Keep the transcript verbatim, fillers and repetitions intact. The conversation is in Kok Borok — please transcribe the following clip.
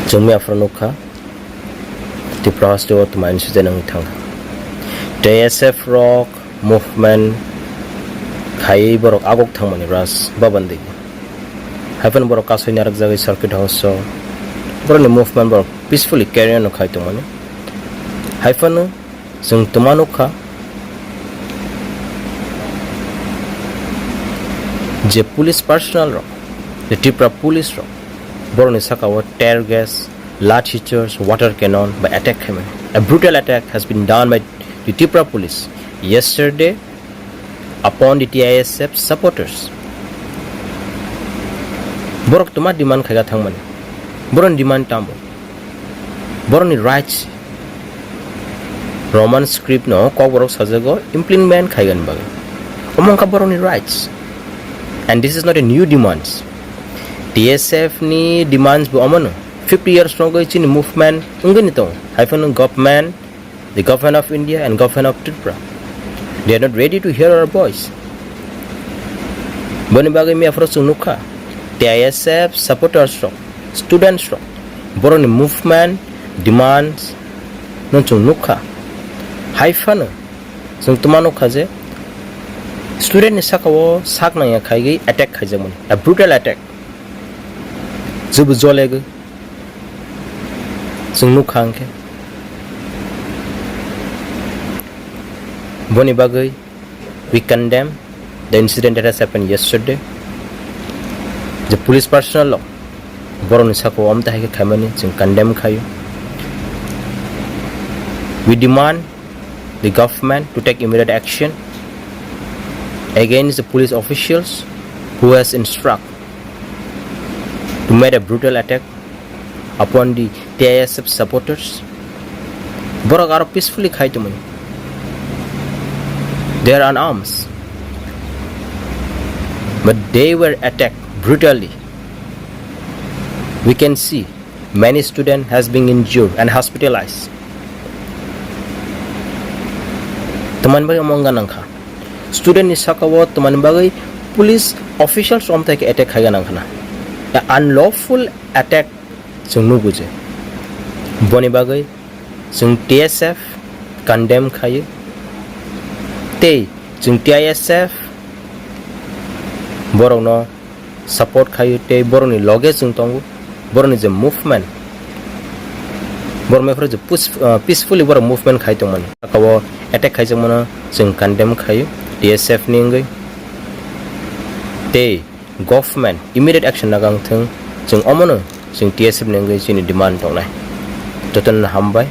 Chwng miya phuru nukha, Tripura hasteo twma incident wngwi thangkha. T S F rok movement khaiwi borok agok thangmani Raj Bhavan digi. Haiphano borok kasui narwkjagwi circuit house o borokni movement borok peacefully carry on khai tongmani. Haiphano chwng twma nukha je police personnel rok, je Tripura police rok, borokni saka o tear gas, lathi charge, water cannon bai attack khaimani. A brutal attack has been done by the Tripura police yesterday upon the T I S F supporters. Borok twma demand khaika thangmani. Borokni demand tamo? Borokni rights, Roman script no kokborok sajago implement khaigani bagwi. Omo wngkha borokni rights. And this is not a new demands. T S F ni demands bo omono. Fifty years nogwi chini movement wngwini tongo. Haiphano government, the government of India and government of Tripura, they are not ready to hear our voice. Boni bagwi miya phuru chwng nukha, T I S F supporters rok, students rok, borokni movement, demands no chwng nukha. Haiphano chwng twma nukha je student ni saka o sak nangya khaigwi attack khaijakmani, a brutal attack. Jubu jolegwi chwng nukha hwnkhe. Boni bagwi we condemn the incident that has happened yesterday. Je police personnel rok borokni saka o amtwi hai khe khaimani chwng condemn khaio. We demand the government to take immediate action against the police officials who has instruct to make a brutal attack upon the T I S F supporters. Borok aro peacefully khai tongmani. They are unarmed. But they were attacked brutally. We can see many student has been injured and hospitalized. Twmani bagwi omo wngna nangkha. Student ni saka o twmani bagwi police officials romthai khe attack khaiga nangkhana. A unlawful attack chwng nugo je. Boni bagwi chwng T S F condemn khaio. Tei chwng T I S F borokno support khaio tei borokni loge chwng tongo. Borokni je movement, borok mephru je pus-, ah, peacefully borok movement khai tongmani. Saka o attack khaijakmano chwng condemn khaio T S F ni wngwi. Tei government immediate action nagang thwng, chwng omono chwng T S F ni wngwi chini demand tongnai. Jotono hambai.